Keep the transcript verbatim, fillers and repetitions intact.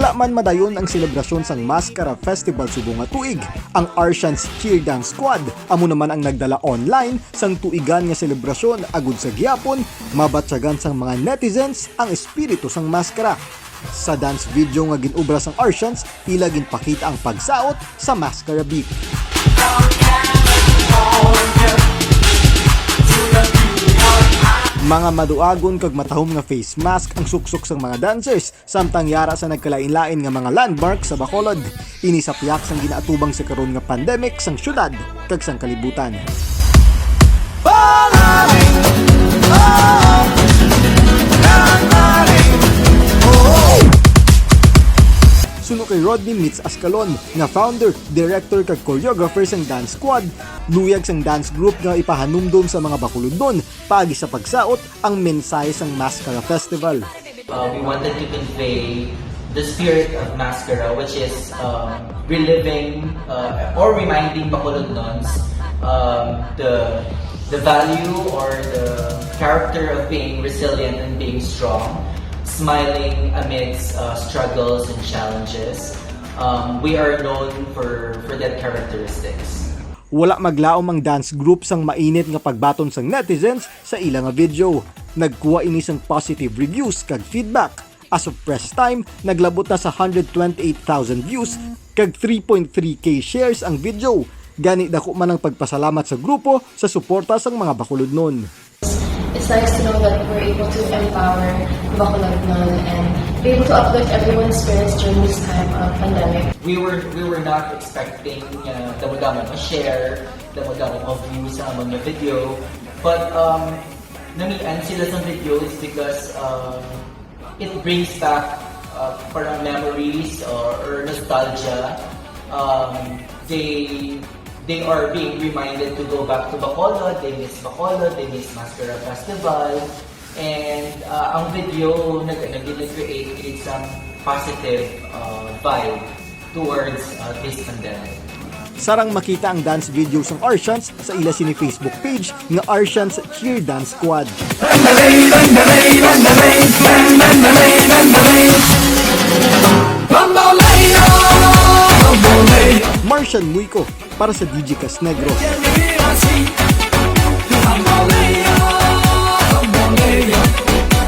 Wa man madayon ang selebrasyon sang Maskara Festival subong nga tuig, ang Arshan's Cheer Dance Squad amo naman ang nagdala online sang tuigan nga selebrasyon agud sa gihapon mabatyagan sang mga netizens ang espiritu sang maskara. Sa dance video nga gin-obra sang Arshans, ila ginpakita ang pagsaot sa maskara beat. Mga maduagon kag matahom nga face mask ang suksok sang mga dancers, samtang yara sa nagkalain-lain nga mga landmark sa Bacolod. Ini sa pihak sang ginaatubang sa karon nga pandemic sang syudad kag sang kalibutan. Suno kay Rodney Mitz Ascalon, nga founder, director kag choreographer sang Dance Squad, luyag sang dance group nga ipahanumdom sa mga Bacolodnon paagi sa pagsaot ang mensahe sang Maskara Festival. Uh, we wanted to convey the spirit of Maskara, which is um, reliving uh, or reminding Bacolodnons um, the the value or the character of being resilient and being strong, smiling amidst uh, struggles and challenges. Um, we are known for for that characteristics. Wala maglaom ang dance group sang mainit nga pagbaton sang netizens sa ila nga video. Nagkuha ini sang positive reviews kag feedback. As of press time, naglabot na sa hundred twenty-eight thousand views kag three point three K shares ang video. Gani, dako man ang pagpasalamat sa grupo sa suporta sang mga Bacolodnon. It's nice to know that we're able to empower Bacolodnon and be able to uplift everyone's spirits during this time of pandemic. We were we were not expecting uh, damo-damo na share, damo-damo na views sa amon nga video. But um, namian sila sa video is because um, it brings back uh, parang memories or, or nostalgia. Um, they they are being reminded to go back to Bacolod. They miss Bacolod. They miss Maskara Festival. And uh, ang video nag nag-create some positive uh, vibe towards uh, this pandemic. Sarang makita ang dance video sang Arshans sa ila sini Facebook page nga Arshans Cheer Dance Squad. Marshall Muico para sa D J Kas Negros.